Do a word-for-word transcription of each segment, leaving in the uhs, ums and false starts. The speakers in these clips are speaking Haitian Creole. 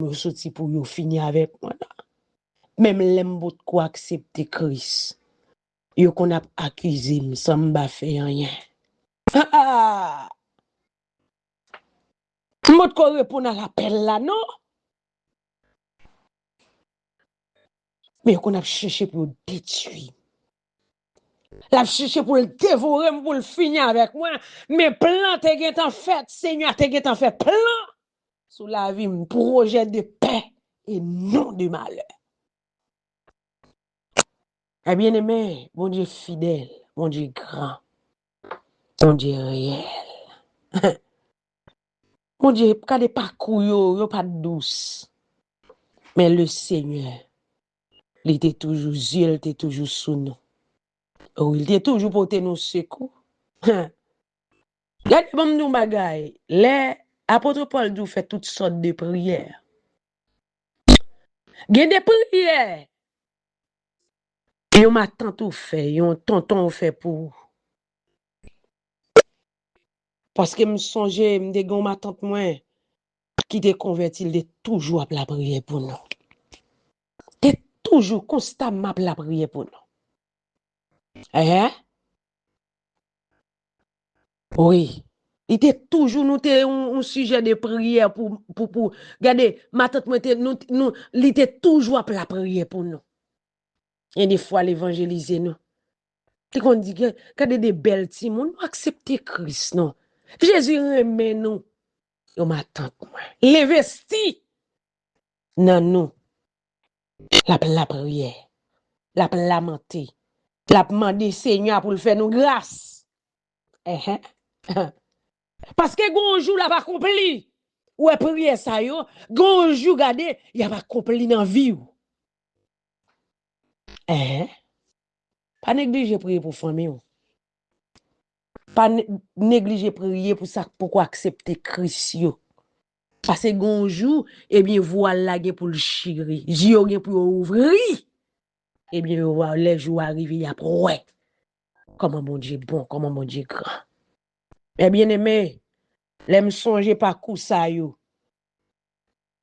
yo soti pou yo fini avèk mwen la. Menm lè m potko aksepte Kris, yo konn ap akize m san m pa fè anyen. Ah! M potko reponn a lapèl la, non. Men yo konn ap chèche pou yo detwi m. L ap chèche pou l devore m, pou l fini avèk mwen. Men plan te gentan fèt, Senyè a te gentan fè plan sou lavi m, pwojè de pè e non de malè. E byeneme, Bondye fidèl, Bondye gran, Bondye reyèl. Bondye, gade pakou yo, yo pa t dous. Men le Senyè, li te toujou, zye l te toujou sou nou. Wi, li te toujou pote nou sekou. Gade, ban m di w yon bagay. Lè apot Pòl di w fè tout sòt de priyè, gen de priyè yon matant ou fè, yon tonton ou fè pou ou. Paske m sonje, m te gen yon matant mwen ki te konvèti, l te toujou ap lapriyè pou nou. Te toujou, konstamman ap lapriyè pou nou. Enhen. Wi. Li te toujou, nou te yon, yon sijè de priyè pou, pou, pou, gade, matant mwen te, nou, nou, li te toujou ap lapriyè pou nou. Gen de fwa l evanjelize nou. Li konn di, "Gade, gade de bèl timoun, nou aksepte Kris, non. Jezi renmen nou." Yo matant mwen. L envesti nan nou. L ap lapriyè. L ap lamante. L ap mande Senyè a pou l fè nou gras. Enhen. Paske gon jou l ap akonpli. Ou wè priyè sa yo, gon jou gade, y ap akonpli nan vi w. Enhen. Pa neglije priye pou fanmi w. Pa ne- neglije priye pou sa k poko aksepte Kris yo. Paske gon jou, ebyen, vwal la gen pou l chire. Zye yo gen pou yo ouvri. Ebyen, yo va, lè jou a rive, y ap wè kòman Bondye bon, kòman Bondye gran. Men byeneme, lè m sonje pakou sa yo,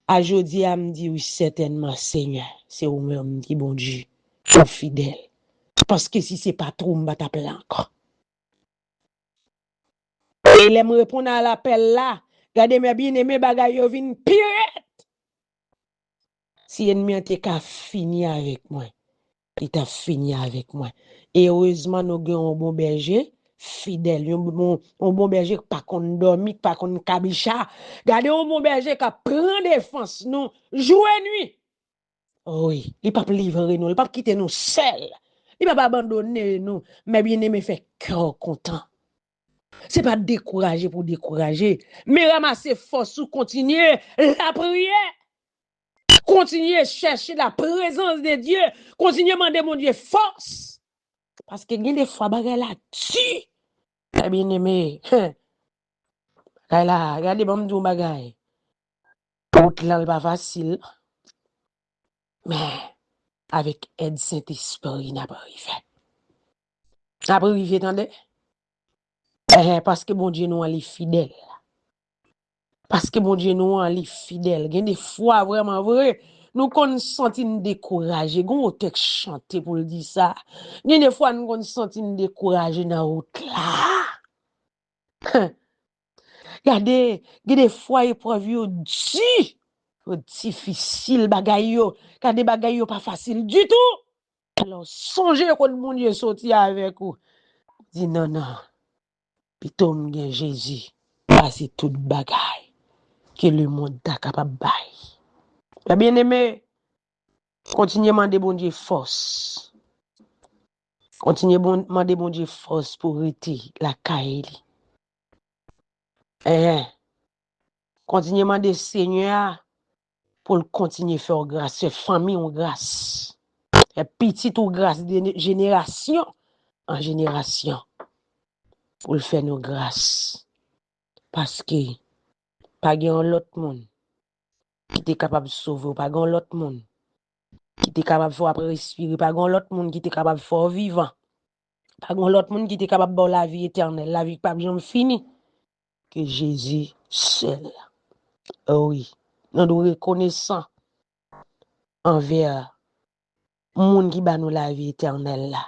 a jodi a, m di wi, sètènman, Senyè, se ou menm ki Bondye, ou fidèl. Paske si se pa t ou, m pa t ap la ankò. E lè m reponn a lapèl la, gade, men byeneme, bagay yo vin pi rèd. Si ènmi an te ka fini avèk mwen, li t ap fini avèk mwen. E erezman, nou gen yon bon bèje fidèl, yon bon, yon bon bèje k pa konn dòmi, k pa konn kabicha. Gade yon bon bèje k ap pran defans nou jou e nwi. Wi, li p ap livre nou, li p ap kite nou sèl. Li p ap abandone nou. Men byeneme, fè kè w kontan. Se pa dekouraje pou dekouraje, men ranmase fòs ou, kontinye lapriyè. Kontinye chèche la prezans de Dye. Kontinye mande Bondye fòs. Paske gen de fwa bagay la di. Men byeneme, bagay la, gade, ban m di w yon bagay. Wout lan, l pa fasil. Men, avèk èd Sentespri, n ap rive. N ap rive, tande. Eh, paske Bondye nou an, li fidèl. Paske Bondye nou an, li fidèl. Gen de fwa, vrèman vre, nou konn santi n dekouraje. Gen yon tèks chante pou l di sa. Gen de fwa, nou konn santi n dekouraje nan wout la. Gade, gen de fwa eprèv yo di, yo difisil bagay yo. Gade, bagay yo pa fasil ditou. Alò, sonje kote Bondye soti avèk ou. Di, "Non, non, pito m gen Jezi pase tout bagay ke lemonn ta kapab bay." Mè byeneme, kontinye mande Bondye fòs. Kontinye bon, mande Bondye fòs pou w rete lakay li. Enhen. Kontinye mande Senyè a pou l kontinye fè w gras, fè fanmi w gras, fè pitit ou gras de jenerasyon an jenerasyon, pou l fè nou gras. Paske pa gen yon lòt moun ki te kapab sove w, pa gen yon lòt moun ki te kapab fè w ap respire, pa gen yon lòt moun ki te kapab fè w vivan, pa gen yon lòt moun ki te kapab ba w lavi etènèl, lavi k p ap janm fini, ke Jezi sèl. O wi, Nou dwe rekonesan anvè moun ki ba nou lavi etènèl la.